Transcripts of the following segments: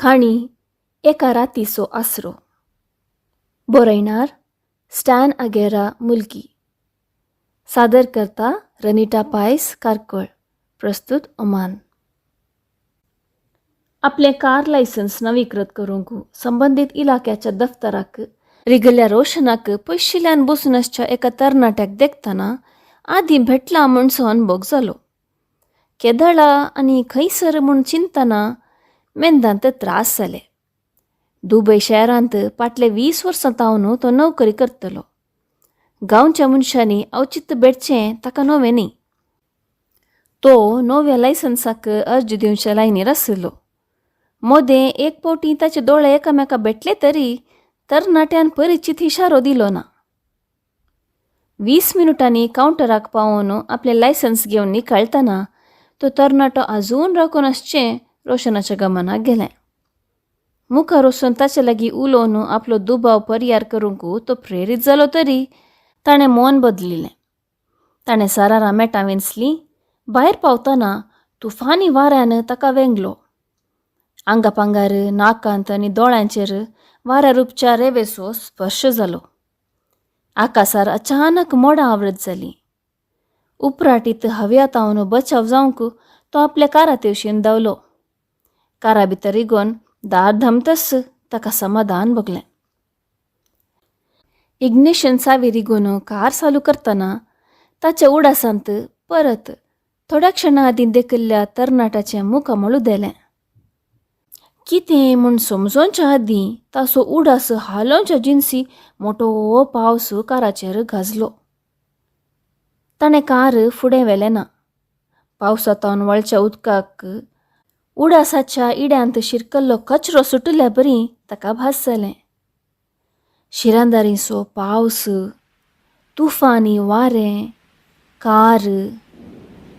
काणी एका रातीचो आसरो. बरयणार स्टॅन अगेरा मुल्की. सादर करता रनिटा पायस कारकळ. प्रस्तुत ओमान. आपलें कार लायसन्स नवीकृत करूंक संबंदीत इलाक्याच्या दफ्तराक रिगल्या रोशनाक पयशिल्ल्यान बसून आसच्या एका तरणाट्याक देखतना आदीं भेटला म्हणसो अनभोग जालो. केदळा आनी खंयसर म्हूण चिंतना मेंदांत त्रास जाले. दुबय शहरांत फाटले 20 वर्सां तावन तो नोकरी करतलो. गांवच्या मनशांनी अवचित भेटचें ताका नवें न्ही. तो नव्या लायसन्साक अर्ज दिवच्या लायनीर आशिल्लो. मदें एक फावटी ताचे दोळे एकामेका भेटले तरी तरणाट्यान परिचीत इशारो दिलो ना. 20 मिनुटांनी कावंटराक पावोवन आपलें लायसन्स घेवन निकाळतना तो तरणाटो आजून राखून आसचें रोशनाच्या गमनाक गेलें. मुखार वचून ताचे लागीं उलोवन आपलो दुबाव पर्यार करूंक तो प्रेरीत जालो तरी ताणें मन बदलिलें. ताणें सारारां मेटां वेंचलीं. भायर पावतना तुफानी वाऱ्यान ताका वेंगलो. आंगापांगार, नाकांत आनी दोळ्यांचेर वाऱ्यार उपच्या रेवेचो स्पर्श जालो. आकासार अचानक मोडां आवृत जालीं. उपराटीत हव्या तावन बचाव जावंक तो आपल्या कारा तेवशीन धांवलो. कारा भितर रिगोन दार धमतच ताका समाधान भोगलें. इग्निशन चावी रिगोन कार चालू करतना ताच्या उडासांत परत थोड्या क्षणा आदीं देखिल्ल्या तरणाट्याचें मुखामळ उदेलें. कितें म्हूण समजोवच्या आदीं ताचो उडास हालोवच्या जिन्सी मोटो पावस काराचेर गाजलो. ताणें कार फुडें व्हेलें ना. पावसांत वळच्या उदकाक उडासाच्या इड्यांत शिरकल्लो कचरो सुटिल्ल्या बरी ताका भास जालें. शिरांदारीचो पावस, तुफानी वारें, कार.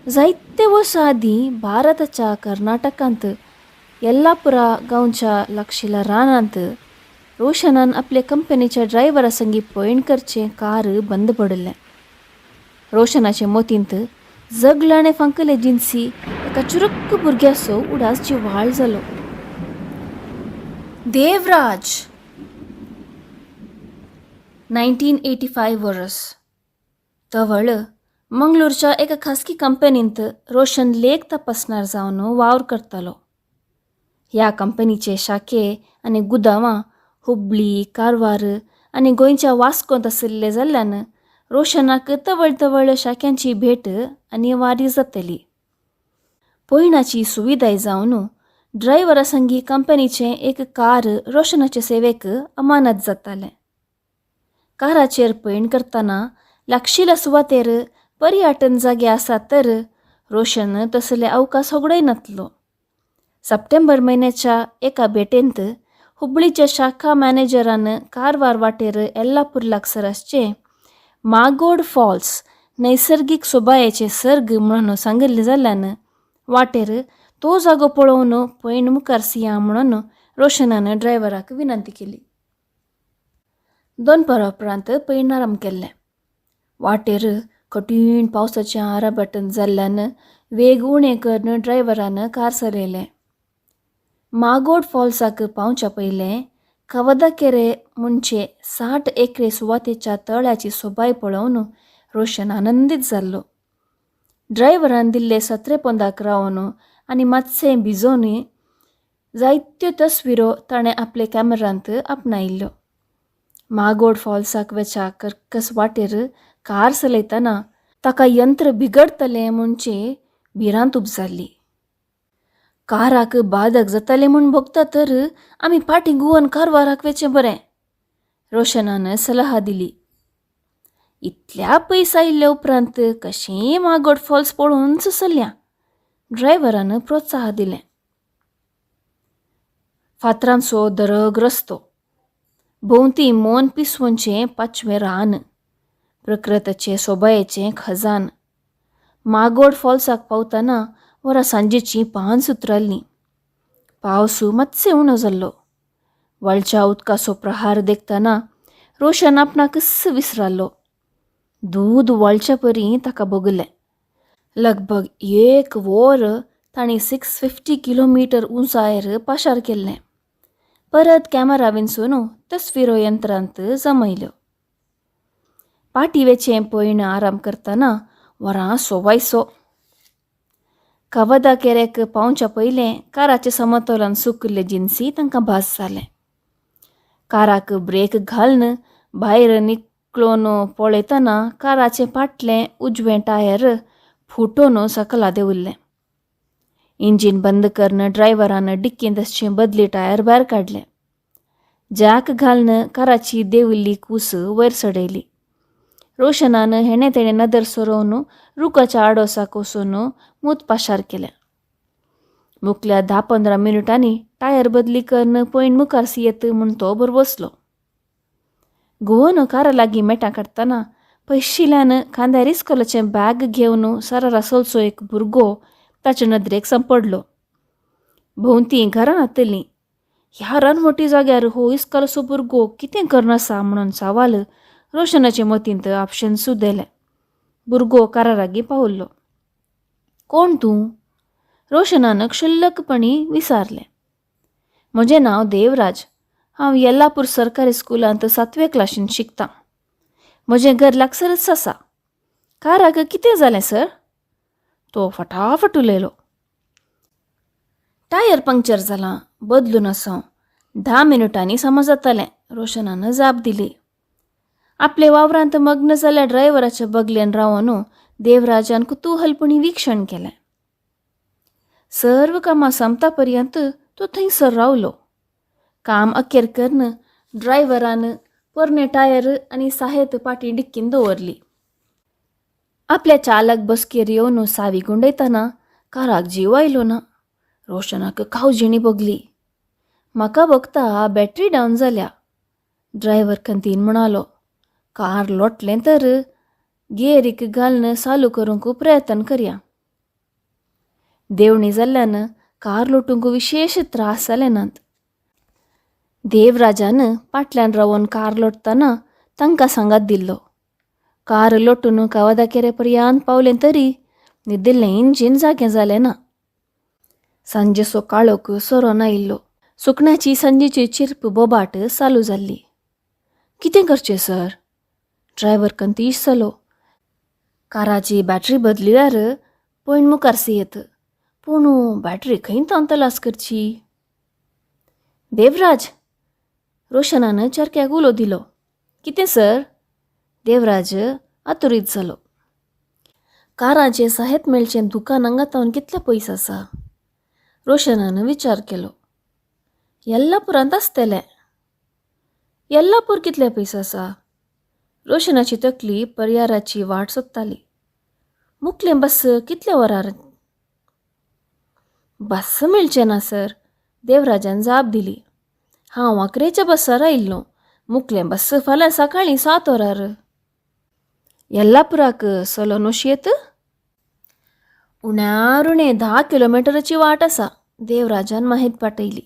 जायते वर्सां आदीं भारताच्या कर्नाटकांत येल्लापुरा गांवच्या लागशिल्ल्या रानांत रोशनान आपले कंपनीच्या ड्रायव्हरा संगी पयण करचें कार बंद पडिल्लें. रोशनाचे मोतींत जगलाणे फांकले जिन्सी एका चुरक्क भुरग्याचो उडास जिवाळ जालो. देवराज 1985 वर्स तवळ मंगळूरच्या एका खासगी कंपनींत रोशन लेख तपासणार जावन वावर करतालो. ह्या कंपनीचे शाखे आनी गुदांवां हुबळी, कारवार आनी गोंयच्या वास्कोंत आशिल्ले जाल्ल्यान रोशनाक तवळ तवळ शाख्यांची भेट अनिवार्य जातली. पयणाची सुविधाय जावन ड्रायव्हरा संगी कंपनीचें एक कार रोशनाचे सेवेक अमानत जातालें. काराचेर पयण करतना लागशिल्ल्या सुवातेर पर्यटन जागे आसात तर रोशन तसले अवकाश होगडय नातलो. सप्टेंबर म्हयन्याच्या एका भेटेंत हुबळीच्या शाखा मॅनेजरान कारवार वाटेर येल्लापूर लागसर आसचें मागोड फॉल्स नैसर्गीक सोबायेचें सर्ग म्हणून सांगिल्लें जाल्ल्यान वाटेर तो जागो पळोवन पयण मुखार सिया म्हणून रोशनान ड्रायव्हराक विनंती केली. दोनपरा उपरांत पयण आराम केल्लें. वाटेर कठीण पावसाचें आराबटन जाल्ल्यान वेग उणें करून ड्रायव्हरान कार चलयलें. मागोड फॉल्साक पावच्या पयलें कवदाकेरे म्हणचे 60 एकरे सुवातेच्या तळ्याची सोबाय पळोवन रोशन आनंदीत जाल्लो. ड्रायव्हरान दिल्ले सत्रे पोंदाक रावन आनी मातशें भिजोवन जायत्यो तस्विरो ताणें आपले कॅमेरांत आपणायल्ल्यो. मागोड फॉल्साक वेच्या कर्कस वाटेर कार चलयतना ताका यंत्र बिगडतलें म्हणचे भिरांत उपजाल्ली. काराक बादक जातालें म्हूण भोगता तर आमी फाटीं घुंवन कारवाराक वेचें बरें, रोशनान सलाह दिली. इतल्या पयस आयिल्ल्या उपरांत कशेंय मागोड फॉल्स पळोवनच चलया, ड्रायव्हरान प्रोत्साह दिलें. फातरांचो दरग रस्तो, भोंवती मन पिसवनचें पाचवें रान, प्रकृताचें सोबायेचें खजान. मागोड फॉल्साक पावतना वरां सांजेचीं 5 उतराल्लीं. पावस मातशें उणो जाल्लो. वळच्या उदकाचो प्रहार देखतना रोशन आपणाकच विसरालो. दूद वळच्या परी ताका भोगलें. लगभग 1 वर तांणी 650 किलोमीटर उंचायेर पाशार केल्लें. परत कॅमेरा विंचून तस्विरो यंत्रांत जमयल्यो. पाटी वेचें पयण आराम करतना वरां 1:15. कवदा केरेक पावच्या पयलें काराचें समतोलन सुकिल्ले जिन्सी तांकां भास जालें. काराक ब्रेक घालून भायर निकळून पळयतना काराचें फाटलें उजवें टायर फुटून सकला देंविल्लें. इंजीन बंद करून ड्रायव्हरान डिक्कींत आसचें बदली टायर भायर काडलें. जॅक घालून काराची देंविल्ली कूस वयर चडयली. रोशनान हेणें तेणें नदर सरोवन रुखाच्या आडोसाक वचून मूत पाशार केलें. मुखल्या 10-15 मिनटांनी टायर बदली करून पयण मुखार येत म्हूण तो बसलो. घुंवून कारा लागीं मेटां काडटना पयशिल्ल्यान खांद्यार इस्कोलाचें बॅग घेवन सरारा चलचो एक भुरगो ताचे नदरेक सांपडलो. भोंवती घरां नातलीं. ह्या रानवटी जाग्यार हो इस्कोलाचो भुरगो कितें करून आसा म्हणून सवाल रोशनाचे मतींत आपशेन सुदेलें. भुरगो कारा लागीं पाविल्लो. कोण तूं? रोशनान क्षुल्लकपणी विचारलें. म्हजें नांव देवराज. हांव येल्लापूर सरकारी स्कुलांत 7वे क्लाशींत शिकतां. म्हजें घर लागसरच आसा. काराक कितें जालें सर? तो फटाफट उलयलो. टायर पंक्चर जालां, बदलून आसा हांव. 10 मिनटांनी समज जातलें, रोशनान जाप दिली. आपले वावरांत मग्न जाल्ल्या ड्रायव्हराच्या बगलेन रावन देवराजान कुतूहलपणी वीक्षण केलें. सर्व कामां सोंपता पर्यंत तो थंयसर रावलो. काम अखेर करून ड्रायव्हरान पोरणे टायर आनी साहेत पाटी डिक्कीन दवरली. आपल्या चालक बसकेर येवन सावी गुंडयतना काराक जीव आयलो ना. रोशनाक कावजेणी भोगली. म्हाका भोगता बॅटरी डावन जाल्या, ड्रायव्हर खंतीन म्हणालो. कार लोटलें तर गियरीक घालून चालू करूंक प्रयत्न करया. देंवणी जाल्ल्यान कार लोटूंक विशेश त्रास जाले नात. देवराजान पाटल्यान रावन कार लोटतना तांकां सांगात दिल्लो. कार लोटून कावदाकेरे पर्यंत पावलें तरी न्हिदिल्लें इंजीन जागें जालें ना. सांजेचो काळोख सरोन आयिल्लो. सुकण्याची सांजेची चिरप बोबाट चालू जाल्ली. कितें करचें सर? ड्रायव्हर कंतीश जालो. काराची बॅटरी बदलल्यार पयण मुखार येत, पूण बॅटरी खंय तावन तलास करची? देवराज! रोशनान चरख्याक उलो दिलो. कितें सर? देवराज आतुरीत जालो. काराचें साहेत मेळचें दुकान हांगा तावन कितलें पयस आसा? रोशनान विचार केलो. येल्लापुरांत आसतलें. येल्लापूर कितलें पयस आसा? रोशनाची तकली पर्याराची वाट सोदताली. मुखलें बस कितल्या वरार? बस मेळचें ना सर, देवराजान जाप दिली. हांव आकरेच्या बसार आयिल्लो. मुखलें बस फाल्यां सकाळीं 7 वरार. येल्लापुराक चलोन येत? उण्यार उणें 10 किलोमिटराची वाट आसा, देवराजान माहीत पाटयली.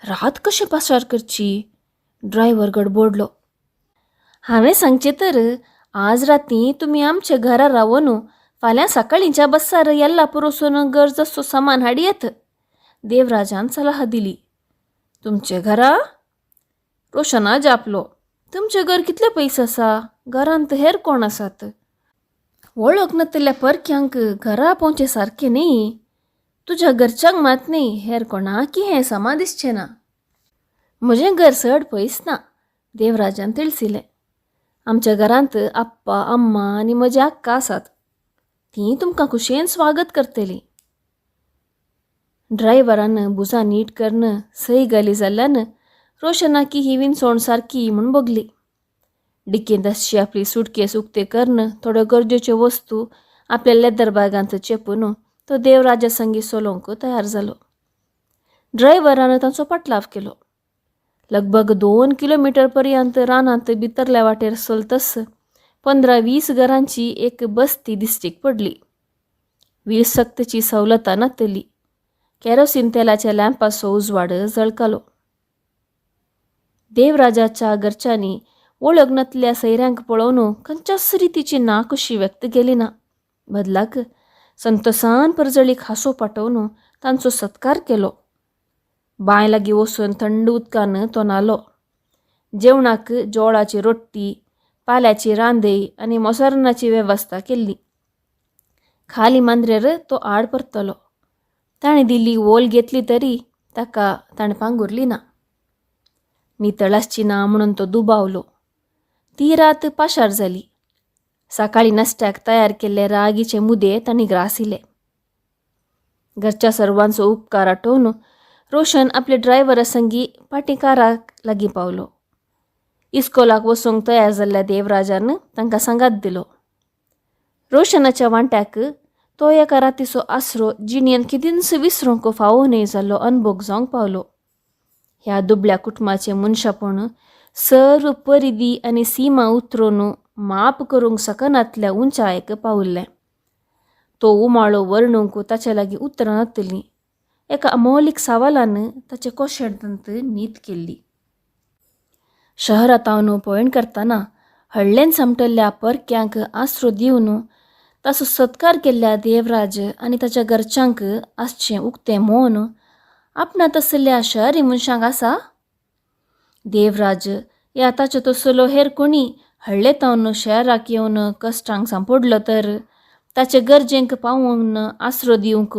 रात कशें पासार करची? ड्रायव्हर गडबडलो. हांवें सांगचें तर आज राती तुमी आमच्या घरा रावन फाल्यां सकाळींच्या बसार येल्लापूर वचून गरज आसचो सामान हाडयेत, देवराजान सलाह दिली. तुमचे घरा? रोशना जापलो. तुमचें घर कितलें पयस आसा? घरांत हेर कोण आसात? वळख नातल्या परक्यांक घरा पोवचें सारकें न्ही. तुज्या घरच्यांक मात न्ही, हेर कोणाकी हें समा दिसचें ना. म्हजें घर चड पयस ना, देवराजान तिळसिलें. आमच्या घरांत आप्पा, अम्मा आनी म्हजी आक्का आसात. तीं तुमकां खुशयेन स्वागत करतलीं. ड्रायव्हरान भुजां नीट करून सय घाली जाल्ल्यान रोशनाकी ही विनसोण सारकी म्हूण भोगली. डिक्कींत आसची आपली सुटकेस उक्ते करून थोड्यो गरजेच्यो वस्तू आपल्या लेदर बॅगांत चेपून तो देवराजा संगी चलोवंक तयार जालो. ड्रायव्हरान तांचो पाटलाव केलो. लगभग 2 किलोमीटर पर्यंत रानांत भितरल्या वाटेर चलतच 15-20 घरांची एक बस्ती दिश्टीक पडली. वीज सक्तची सवलतां नातली. केरोसीन तेलाच्या लॅम्पाचो उजवाड जळकालो. देवराजाच्या घरच्यांनी वळख नातल्या सैऱ्यांक पळोवन खंयच्याच रितीची नाखुशी व्यक्त केली ना. बदलाक संतोसान परजळीक हांसो पाटोवन तांचो सत्कार केलो. बांय लागीं वचून थंड उदकान तो न्हालो. जेवणाक जोळाची रोटी, पाल्याची रांदय आनी मोसरनाची वेवस्था केल्ली. खाली मांद्रेर तो आड परतलो. ताणें दिल्ली वोल घेतली तरी ताका ताणें पांगुरली ना. नितळ आसची ना म्हणून तो दुबावलो. ती रात पाशार जाली. सकाळीं नाश्त्याक तयार केल्ले रागीचे मुदे तांणी ग्रासिले. घरच्या सर्वांचो उपकार आठोवन रोशन आपल्या ड्रायव्हरा संगी फाटीं काराक लागीं पावलो. इस्कोलाक वचूंक तयार जाल्ल्या देवराजान तांकां सांगात दिलो. रोशनाच्या वांट्याक तो एका रातीचो आसरो जिणेंत कितेंच विसरूंक फावो न्हय जाल्लो अनभोग जावंक पावलो. ह्या दुबळ्या कुटुंबाचें मनशापण सर्व परिधी आनी सीमा उतरून माप करूंक शकनातल्या उंचायेक पाविल्लें. तो उमाळो वर्णूंक ताचे लागीं उतरां नातलीं. एका अमौलीक सवालान ताचे कोशेर्दांत न्हीद केल्ली. शहरांत पळोवण करतना हळ्ळेन सामटल्ल्या परक्यांक आसरो दिवन ताचो सत्कार केल्ल्या देवराज आनी ताच्या घरच्यांक आसचें उक्तें मौन आपणांत आशिल्ल्या शहरी मनशांक आसा? देवराज या ताचो तसलो हेर कोणी हळ्ळे तावन शहराक येवन कश्टांक सांपडलो तर ताचे गरजेंक पावोवन आसरो दिवंक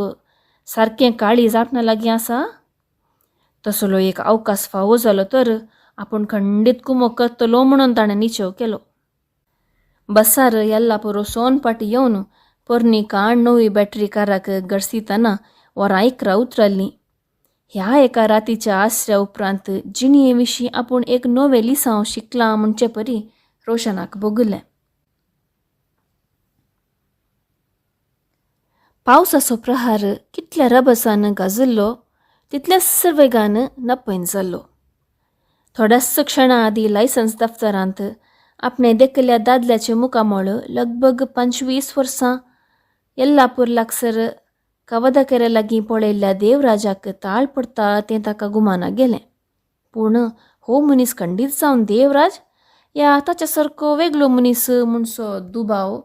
सारकें काळीज आपणा लागीं आसा? तसलो एक अवकाश फावो जालो तर आपूण खंडीत कुमोक करतलो म्हणून ताणें निश्चेव केलो. बसार येल्ला पुरो सोन फाटी येवन पोरणी काण नवी बॅटरी काराक गरसितना वरां 11 उतरलीं. ह्या एका रातीच्या आसऱ्या उपरांत जिणये विशीं आपूण एक नवें लिसांव शिकलां म्हणचे परी रोशनाक भोगलें. पावसाचो प्रहार कितल्या रभसान गाजिल्लो तितल्याच वेगान नपयन जाल्लो. थोड्याच क्षणां आदीं लायसन्स दफ्तरांत आपणें देखिल्ल्या दादल्याचें मुखामळ लगभग 25 वर्सां येल्लापूर लागसर कवदकेरे लागीं पळयल्ल्या देवराजाक ताळ पडटा तें ताका गुमाना गेलें. पूण हो मनीस खंडीत जावन देवराज या ताच्या सारको वेगळो मनीस म्हणसो दुबाव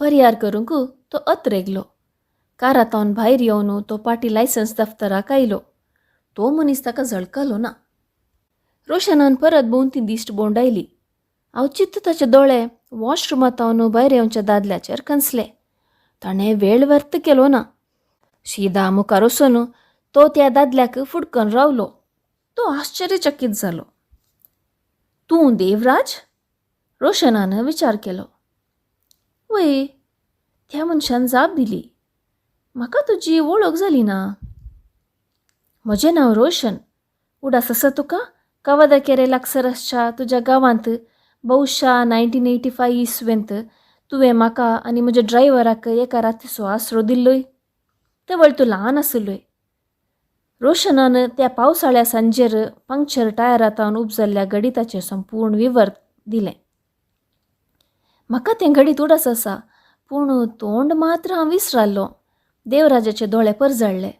परिहार करूंक तो अत्रेगलो. कारातावन भायर येवन तो पाटी लायसन्स दफ्तराक आयलो. तो मनीस ताका झळकलो ना. रोशनान परत भोंवती दिश्ट बोंडायली. अवचित ताचे दोळे वॉशरुमांतावन भायर येवच्या दादल्याचेर खंचले. ताणें वेळ व्यर्थ केलो ना. शिदा मुखार वचून तो त्या दादल्याक फुडकन रावलो. तो आश्चर्यचकीत जालो. तूं देवराज? रोशनान विचार केलो. वय, त्या मनशान जाप दिली. म्हाका तुजी वळख जाली ना. म्हजें नांव रोशन. उडास आसा तुका कवादाकेरे लागसर आसच्या तुज्या गांवांत बहुशा 1985 इसवेंत तुवें म्हाका आनी म्हज्या ड्रायव्हराक एका रातीचो आसरो दिल्लोय. तेवळ तूं ल्हान आशिल्लोय. रोशनान त्या पावसाळ्या सांजेर पंक्चर टायरांतावन उपजल्ल्या गणिताचें संपूर्ण विवर दिलें. म्हाका तें घडीत उडास आसा, पूण तोंड मात्र हांव विसरालो. देवराजाचे दोळे परजळ्ळे.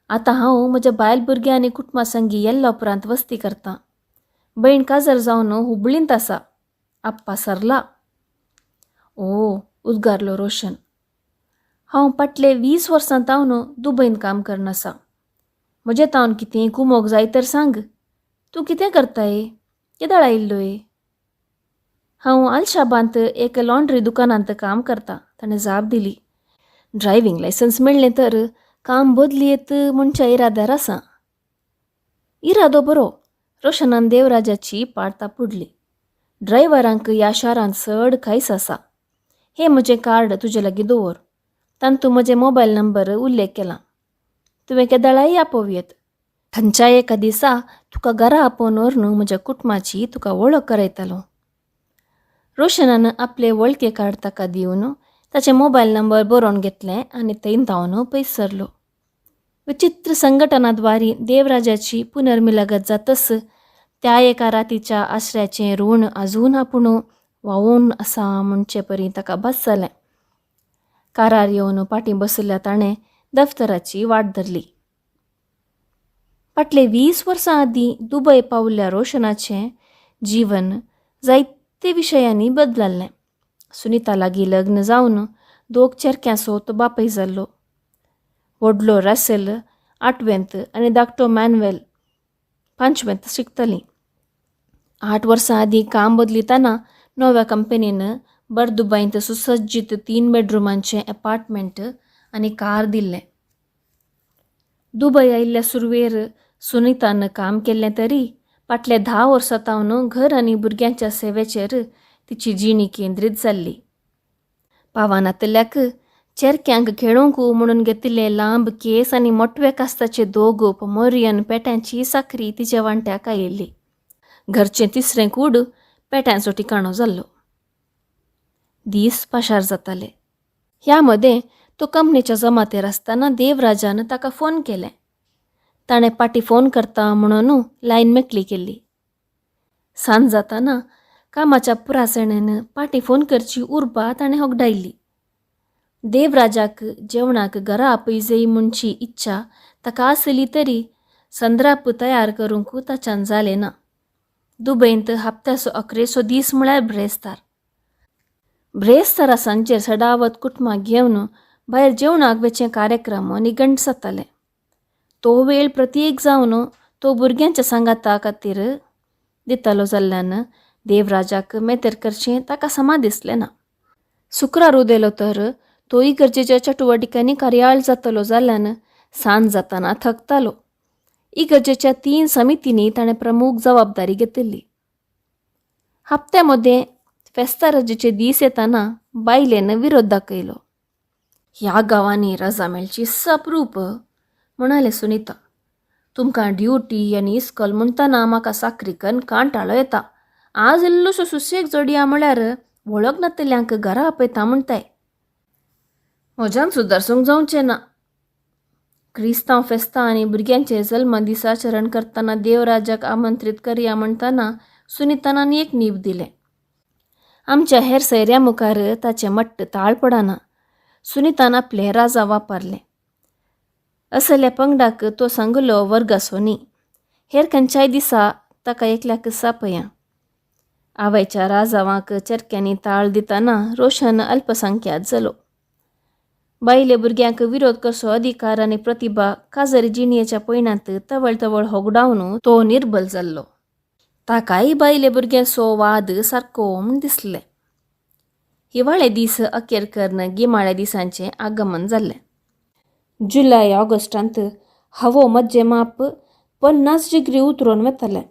आतां हांव म्हज्या बायल भुरग्यां आनी कुटुंबा संगी येल्ल्या उपरांत वस्ती करतां. भयण काजार जावन हुबळींत आसा. आप्पा सरला. ओ, उद्गारलो रोशन. हांव फाटले 20 वर्सां तावन दुबयन काम करून आसा. म्हजे तावन कितें कुमोक जाय तर सांग. तूं कितें करताय? केदाळ आयिल्लोय? हांव आलशाबांत एक लॉन्ड्री दुकानांत काम करतां, ताणें जाप दिली. ड्रायव्हींग लायसन्स मेळ्ळें तर काम बदलयेत म्हणच्या इराद्यार आसा. इरादो बरो. रोशनान देवराजाची पाट तापुडली. ड्रायव्हरांक ह्या शारांत चड खायस आसा. हें म्हजें कार्ड तुजे लागीं दवर. तातूंत म्हजें मोबायल नंबर उल्लेख केला. तुवें केदळाय आपोवयेत. खंयच्याय एका दिसा तुका घरा आपोवन व्हरून म्हज्या कुटुंबाची तुका वळख करयतलो. रोशनान आपलें वळखे कार्ड ताका दिवन ताचें मोबायल नंबर बरोवन घेतलें आनी थंय धांवन पयस सरलो. विचित्र संघटनाद्वारी देवराजाची पुनर्मिलागत जातच त्या एका रातीच्या आश्र्याचें ऋण आजून आपूण व्हांवोवन आसा म्हणचे परी ताका भास जालें. कारार येवन फाटीं बशिल्ल्या ताणें दफ्तराची वाट धरली. फाटले 20 वर्सां आदीं दुबय पावल्ल्या रोशनाचें जीवन जायते विशयांनी बदलल्लें. सुनिता लागीं लग्न जावन 2 चेरक्यांचो तो बापूय जाल्लो. व्हडलो रसेल आठवेंत आनी धाकटो मॅन्युएल पांचवेंत शिकतालीं. 8 वर्सां आदीं काम बदलितना नव्या कंपनीन बरदुबायंत सुसज्जीत 3 बेडरुमांचें एपार्टमेंट आनी कार दिल्लें. दुबय आयिल्ल्या सुरवेर सुनितान काम केल्लें तरी फाटल्या 10 वर्सां तावन घर आनी भुरग्यांच्या सेवेचेर तिची जिणी केंद्रीत जाल्ली. पावानातल्याक चेरक्यांक खेळूंक म्हणून घेतिल्ले लांब केस आनी मोटवे कास्ताचे दोग पोमोरियन पेट्यांची साकरी तिच्या वांट्याक आयिल्ली. घरचें तिसरें कूड पेट्यांचो ठिकाणो जाल्लो. दीस पाशार जाताले. ह्या मदें तो कंपनीच्या जमातेर आसतना देवराजान ताका फोन केलें. ताणें पाटी फोन करता म्हणून लायन मेकळी केल्ली. सांज जाताना कामाच्या पुरासणेन पाटी फोन करची उर्बा ताणें होगडायल्ली. देवराजाक जेवणाक घरा आपयजय म्हणची इच्छा ताका आसली तरी संद्राप तयार करूंक ताच्यान जालें ना. दुबयंत हप्त्याचो अकरेचो दीस म्हळ्यार ब्रेस्तार. ब्रेस्तारा सांजेर सडावत कुटुंबाक घेवन भायर जेवणाक वेचे कार्यक्रम निगंट जाताले. तो वेळ प्रत्येक जावन तो भुरग्यांच्या सांगाता खातीर दितालो जाल्ल्यान देवराजाक मेतेर करचें ताका समा दिसलें ना. शुक्रार उदेलो तर तोय गरजेच्या चटुवटिकांनी कार्याळ जातलो जाल्ल्यान सांज जाताना थकतालो. इगर्जेच्या 3 समितींनी ताणें प्रमुख जबाबदारी घेतिल्ली. हप्त्या मदें फेस्ता रजेचे दीस येताना बायलेन विरोध दाखयलो. ह्या गांवांनी रजा मेळची सप्रूप म्हणालें सुनिता. तुमकां ड्युटी आनी इस्कोल म्हणटना म्हाका साकरी कन्न कांटाळो येता. आज इल्लोसो सुसेग जोडया म्हळ्यार वळख नातल्यांक घरा आपयता म्हणटाय. म्हज्यान सुदारसूंक जावचें ना. क्रिस्तांव फेस्तां आनी भुरग्यांचे जल्मदिसाचरण करतना देवराजाक आमंत्रीत करया म्हणटना सुनितान आनी एक नीब दिलें. आमच्या हेर सैऱ्या मुखार ताचें मट्ट ताळ पडना. सुनितान आपलें राजा वापरलें. असल्या पंगडाक तो सांगलो वर्गासो न्ही. हेर खंयच्याय दिसा ताका एकल्याक सापया. आवयच्या राजावांक चरक्यांनी ताळ दितना रोशन अल्पसंख्यात जालो. बायले भुरग्यांक विरोध करचो अधिकार आनी प्रतिभा काजरी जिणयेच्या पयणांत तवळ तवळ होगडावन तो निर्बल जाल्लो. ताकाय बायले भुरग्यांचो वाद सारको म्हूण दिसलें. हिवाळे दीस अखेर करून गिमाळ्या दिसांचें आगमन जाल्लें. जुलय ऑगस्टांत हवो मज्जे माप 50 डिग्री उतरून वतालें.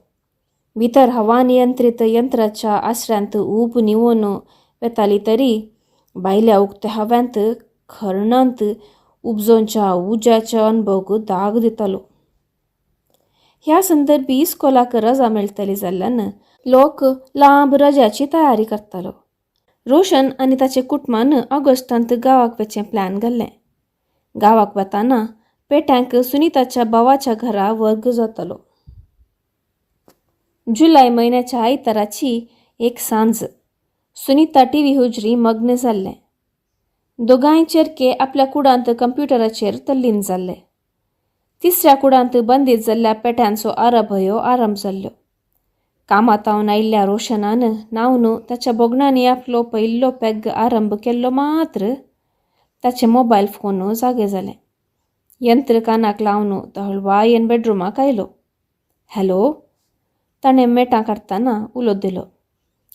भितर हवा नियंत्रीत यंत्राच्या आसऱ्यांत ऊब निवोन वेताली तरी भायल्या उक्त्या हव्यांत खरणांत उपजोवच्या उज्याच्या अणभव दाग दितालो. ह्या संदर्भी इस्कोलाक रजा मेळटली जाल्ल्यान लोक लांब रजाची तयारी करतालो. रोशन आनी ताचे कुटुंबान ऑगस्टांत गांवाक वचचें प्लॅन घाल्लें. गांवाक वताना पेट्यांक सुनिताच्या भावाच्या घरा वर्ग जातालो. जुलय म्हयन्याच्या आयताराची एक सांज सुनिता टीव्ही हुजरी मग्न जाल्लें. दोगांय चेरके आपल्या कुडांत कंप्युटराचेर तल्लीन जाल्ले. तिसऱ्या कुडांत बंदीत जाल्ल्या पेट्यांचो आरंभयो आरंभ जाल्ल्यो. कामातावन आयिल्ल्या रोशनान न्हावन ताच्या भोगणांनी आपलो पयिल्लो पेग आरंभ केल्लो मात्र ताचे मोबायल फोन जागे जालें. यंत्र कानाक लावन तो हळवायेन बेडरुमाक आयलो. हॅलो, ताणें मेटां काडटना उलो दिलो.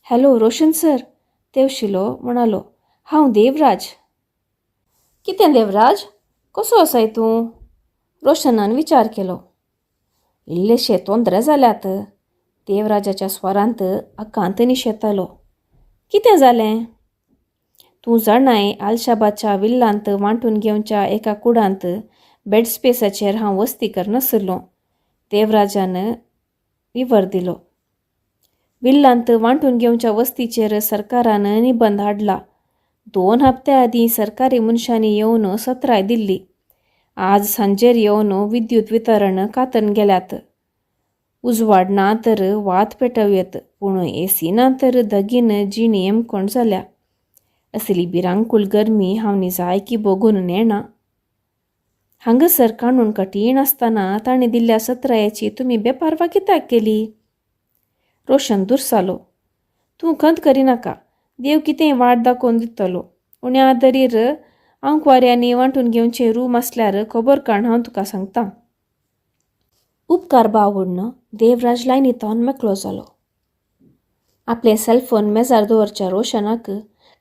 हॅलो रोशन सर, तेवशिलो म्हणालो. हांव देवराज. कितें देवराज, कसो आसाय तूं? रोशनान विचार केलो. इल्लेशे तोंदरे जाल्यात. देवराजाच्या स्वरांत आकांत निशेतालो. कितें जालें? तूं जाणाय आलशाबाच्या विल्लांत वांटून घेवच्या एका कुडांत बेड स्पेसाचेर हांव वस्ती करनासलो. देवराजान विवर दिलो. विल्लांत वांटून घेवच्या वस्तीचेर सरकारान निबंद हाडला. 2 हप्त्या आदीं सरकारी मनशांनी येवन सत्राय दिल्ली. आज सांजेर येवन विद्युत वितरण कातन गेल्यात. उजवाड ना तर वात पेटोवयेत, पूण एसी ना तर दगीन जिणी एमकोण जाल्या. असली भिरांकूळ गरमी हांव निजायकी भोगून नेणा. हांगासर काणून कठीण आसतना ताणें दिल्ल्या सत्रायाची तुमी बेपारवा कित्याक केली? रोशन दुरसालो. तूं खंत करिनाका, देव कितेंय वाट दाखोवन दितलो. उण्या दरीर आंकवाऱ्यांनी वांटून घेवचें रूम आसल्यार खबर काड, हांव तुका सांगता. उपकार बावुडन देवराज लायनींतल्यान मेकळो जालो. आपलें सेलफोन मेजार दवरच्या रोशनाक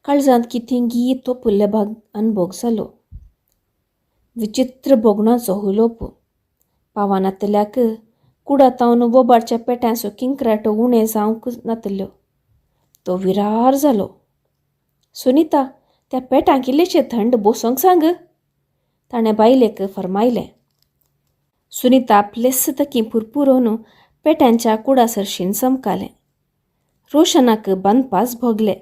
काळजांत कितेंगी तोपुल्ले भाग अनभोग जालो. विचित्र भोगणाचो हुलोप. पावनातल्याक कुडातावन बोबाडच्या पेट्यांचो किंक्राटो उणें जावंक नातल्यो. तो विरार जालो. सुनीता, त्या पेट्यांक इल्लेशें थंड बसोंक सांग, ताणें बायलेक फर्मायलें. सुनीता प्लेस तकी पुरपुरोन पेट्यांच्या कुडा सरशीन चमकालें. रोशनाक बांदपास भोगले.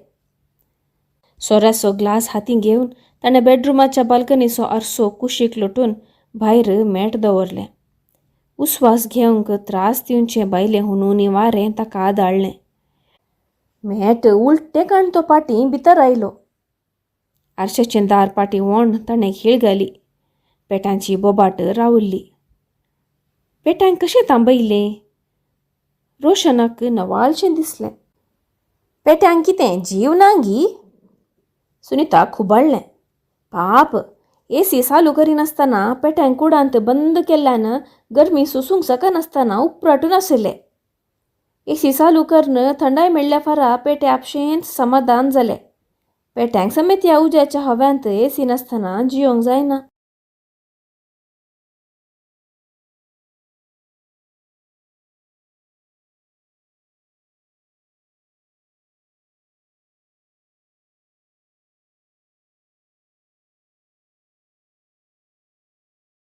सोऱ्याचो ग्लास हातीं घेवन ताणें बेडरुमाच्या बाल्कनीचो आरसो कुशीक लोटून भायर मेट दवरलें. उस्वास घेवंक त्रास दिवचें बायलें हुनूनी वारें ताका आदाळ्ळें. मेट उलटें काण तो पाटीं भितर आयलो. आरशाचें दार पाटीं वोण ताणें खीळ घाली. पेटांची बोबाट रावल्ली. पेटांक कशें थांबयलें? रोशनाक नवालशें दिसलें. पेट्यांक कितें जीव ना गी? सुनीता खुबाळ्ळें. पाप, एसी चालू करिनासतना पेट्यांक कुडांत बंद केल्ल्यान गरमी सोसूंक शकनासतना उपराटून आशिल्ले. एसी चालू करून थंडाय मेळ्ळ्या फारा पेटे आपशेंच समाधान जाले. पेट्यांक समेत ह्या उज्याच्या हव्यांत एसी नासतना जियोंक जायना.